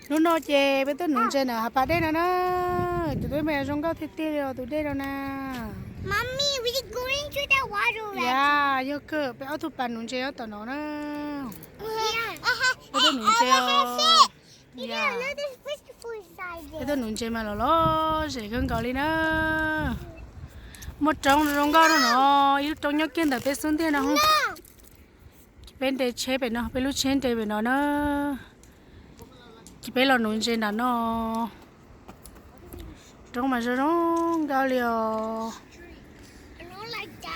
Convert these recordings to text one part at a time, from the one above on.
Hnub no ces peb tuaj nuv ntses ntawm hav pas dej no na. Tus dej mas zoo nkauj tiag tiag li os, tus dej no na. Ya, yog kawg, peb ob tug pas nuv ntses nyob tom no na. Peb tuaj nuv ntses os. Ya. Peb tuaj nuv ntses mas los lom zem kawg nkaus li na. Muaj roob zoo nkauj no no, ib lub roob nyob kiag ntawm peb xub ntiag no. Ces peb nres tsheb pem no, peb lub tsheb nres pem no na. Ces peb los nuv ntses nram no. Roob mas zoo zoo nkauj li os.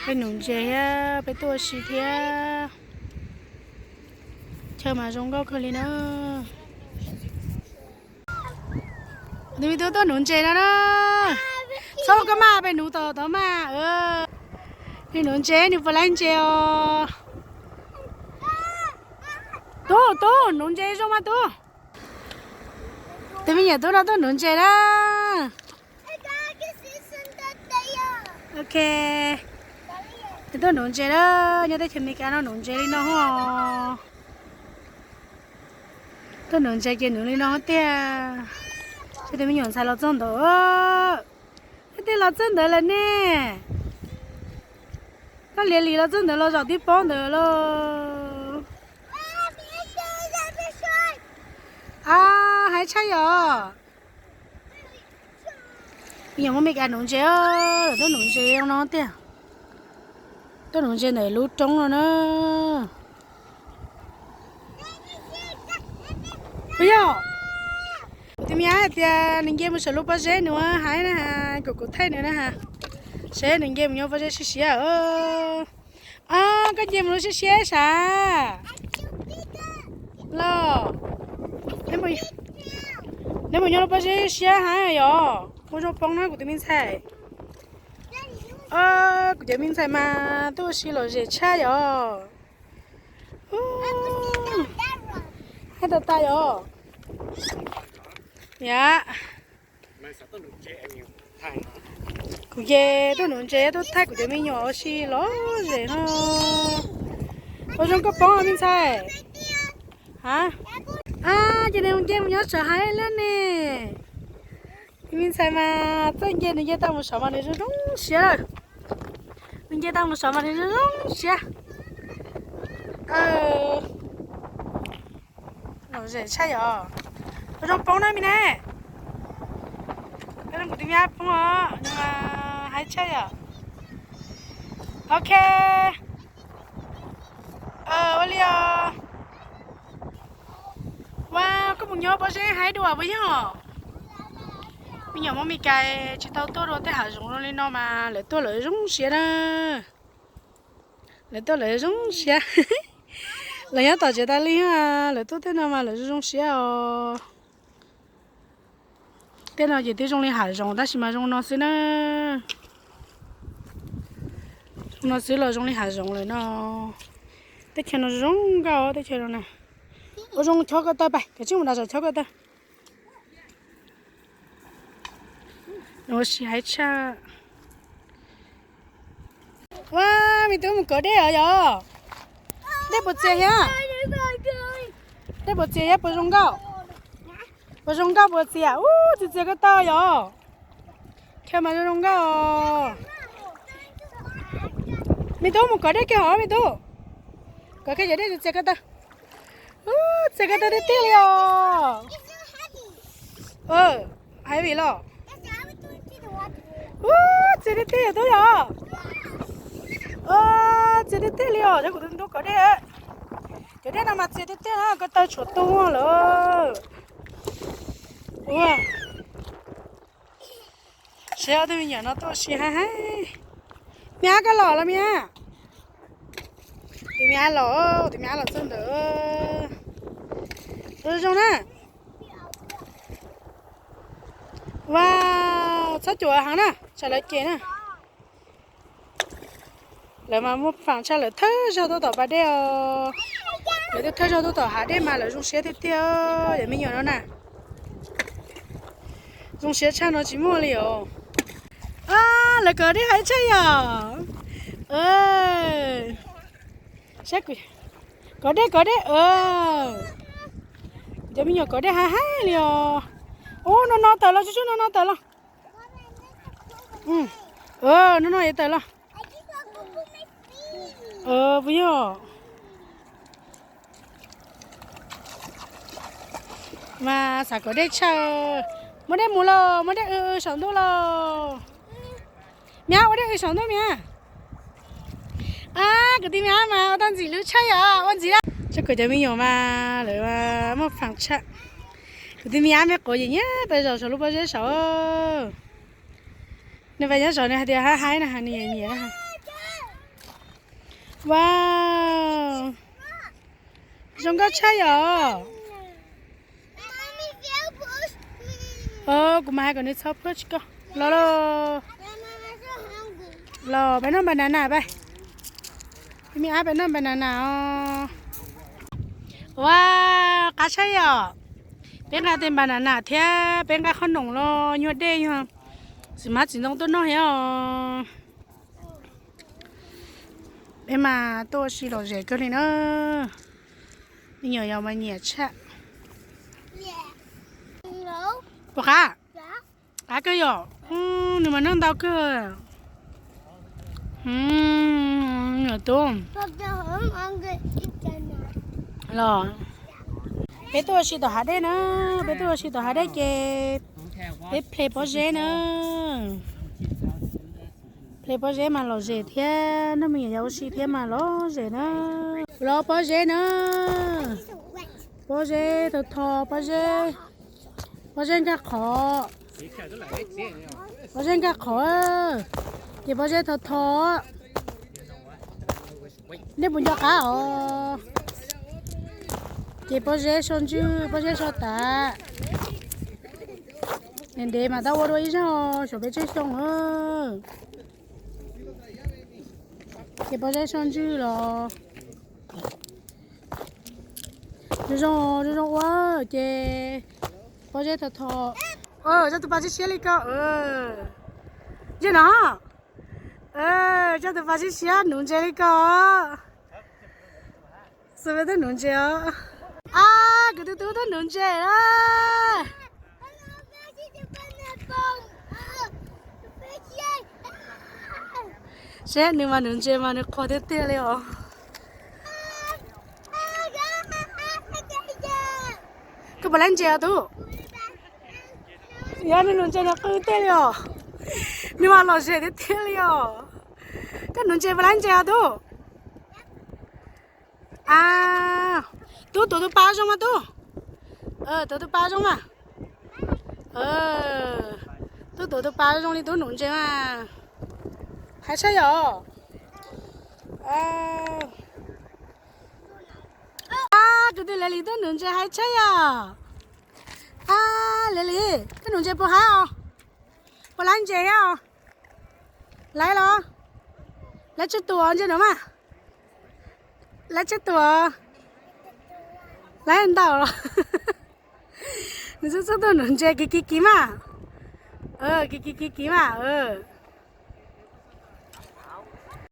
Peb nuv ntses thiab peb tuaj ua si thiab. Chaw mas zoo nkauj kawg li na. Tus me tub tuaj nuv ntses no na. Txhob ua koj mas, peb nuv tom tod mas. Nws nuv ntses, nws puas laib ntses os. Tub, tub, nuv ntses zoo mas tub. Tus me nyuam tub no tuaj nuv ntses na. Ok. Nws tuaj nuv ntses na, nyob teb chaws Amelikas no nuv ntses li no hos. Tuaj nuv ntses ces nuv li no tiag. Tus me nyuam ntxhais los txog ntawd. Leej twg los txog ntawd lawm ne? Koj Liam Lis los txog ntawd los zaum tib pob ntawd lauj. A, hais tshaj yom. Me nyuam Amelikas nuv ntses, tuaj nuv ntses no tiag. Tuaj nuv ntses ntawm lub roob no na. Puas yog? Kuv tus me nyab hais tias nws nce mus saum lub pob zeb nws hais na, kom kuv thaij nws na. Saib nws nce mus nyob pob zeb siab siab. Koj nce mus lub siab siab sav los. Neb mus nyob lub pob zeb siab heev yom. Ua zoo poob na kuv tus me ntxhais. Kuv cov me ntxhais mas tuaj ua si lom zem tshaj yom. Hais tas tas yom. Yam. Kuv ces tuaj nuv ntses tuaj thaij kuv cov me nyuam ua si lom zem no. Ua zoo koj poob me ntxhais. A, ces nws nce mus nyob saum hais lawm ne. Tus me ntxhais mas txawj nce, nws nce tau mus saud mas nws zoo zoo siab lawm. Nws nce tau mus saud mas nws zoo zoo siab. Lom zem tshaj yom. Ua zoo poob na me ne. Ua zoo kuv tus me nyab poob os, nws mas hais tshaj yom. Ok. Ua li os. Ua, koj mus nyob pob zeb haib dua puas yog? Me nyuam Hmoob Meskas tsis tau tuaj dua tej hav zoov zoo li no mas lawv tuaj lawv zoo siab na. Lawv tuaj lawv zoo siab. Lawv nyob tom tsev tas li, lawv tuaj tej no mas lawv zoo zoo siab os. Tej no ces twb zoo li hav zoov tab sis mas zoo no xwb na. Zoo no xwb los zoo li hav zoov lawm no. Teb chaws no zoo nkauj teb chaws no na. Ua zoo chob ko taw pais, kav tsij mus nram saum chob ko taw. Ua si hais tshaj. Ua, me tub mus kov dej os yom. Dej puas txias thiab? Dej puas txias thiab puas zoo nkauj? Puas zoo nkauj puas txias? Ub, txias txias ko taw yom. Chaw mas zoo zoo nkauj os. Me tub mus kov dej kiag hov me tub. Kov kiag cov dej txias txias ko taw. Ub, txias ko taw tiag tiag li os. Heavy los. Ub, txias tiag tiag yom tub yom. Txias tiag tiag li os, cov kuv tus tub kov dej. Cov dej no mas txias tiag tiag na, ko taw tshuav tu lawm. Ua, seb ob tug me nyuam no tuaj ua si haib haib. Me ab, koj los los me ab. Tus me ab los, tus me ab los txog ntawd. Ua zoo na. Ua, txhob cuam heev na, tsam lawv cem na. Lawv mas muaj faam tshaj, lawv thawb zog tuaj tom pas dej os. Lawv twb thawb zog tuaj tom hav dej mas lawv zoo siab tiag tiag, cov me nyuam no na. Zoo siab tshaj no tsis muaj li os. Lawv kov dej haib tshaj yom. Saib, kov dej kov dej. Cov me nyuam kom dej haib haib li os. Ub, no no tawm los, tsuj tsuj no no tawm los. No no yuav tawm los. Puas yog? Mas xav kom dej tshaj. Muaj dej mus los, muaj dej w w saum ntuj los. Miab, ua dej w saum ntuj miab. Kwv tij Miab mas ua tau ntxim hlub tshaj yom, ua ntxiv lawm. Tsuj kom cov me nyuam mas lawv muaj feem tshaj. Kwv tij Miab me quav nyiam nyiam pes zaum saum lub pob zeb saud. Nws pes nyob saud nws hais tias haib haib no, nws nyiam nyiam. Wow, zoo nkauj tshaj yom. Kuv mas hais kom nws txhob phuab tsis koj los. Los peb noj npanana peb. Me ab, peb noj npanana os. Ua, qab tshaj yom. Peb nqa tej npanana thiab peb nqa qhob noom los nyuag dej yog txiv hmab txiv ntoo tuaj noj thiab os. Peb mas tuaj ua si lom zem kawg li na. Me nyuam yaus mas nyiam tshaj. Puas qab? Qab kawg yom. Nws mas noj ntau kawg. Nyuam tub los. Peb tuaj ua si tom hav dej na, peb tuaj ua si tom hav dej ces peb ple pob zeb na. Ple pob zeb mas lom zem thiab, nrog me nyuam yaus ua si thiab mas lom zem na. Los pob zeb na, pob zeb thos thos, pob zeb, pob zeb nkag qhov, pob zeb nkag qhov, ces pob zeb thos thos. Nej puas nco qab os? Ces pob zeb so ntswg, pob zeb so tav. Ntev ntev mas tau ua dua ib zaug xyov peb tsawg xyoo. Ces pob zeb so ntswg los zoo zoo, zoo zoo ua ces pob zeb thos thos. Coj tus pas siab siab li ko. Yog no, coj tus pas siab siab nuv ntses li ko. Xus peb tuaj nuv ntses os. Ab, kuv tus tub tuaj nuv ntses a. Seb nws mas nuv ntses mas nws qhuas tiag tiag li os. Koj puas laib ntses os tub? Yog nws nuv ntses nws qw tiag li os. Nws mas lom zem tiag tiag li os. Koj nuv ntses puas laib ntses os tub? A, tub tuav tus pas zoo mas tub. Tuav tus pas zoo mas. Tub tuav tus pas zoo li tub nuv ntses mas. Haib tshaj yom. A, kuv tus Liv Lis tuaj nuv ntses haib tshaj yom. A, Liv Lis, koj nuv ntses puas haib os? Puas laib ntses thiab os? Laib los? Laib tsawg tus ntses no mas? Laib tsawg tus? Laib ntau los? Nws txhob txhob tuaj nuv ntses kiv kiv kiv mas. Kiv kiv kiv kiv mas.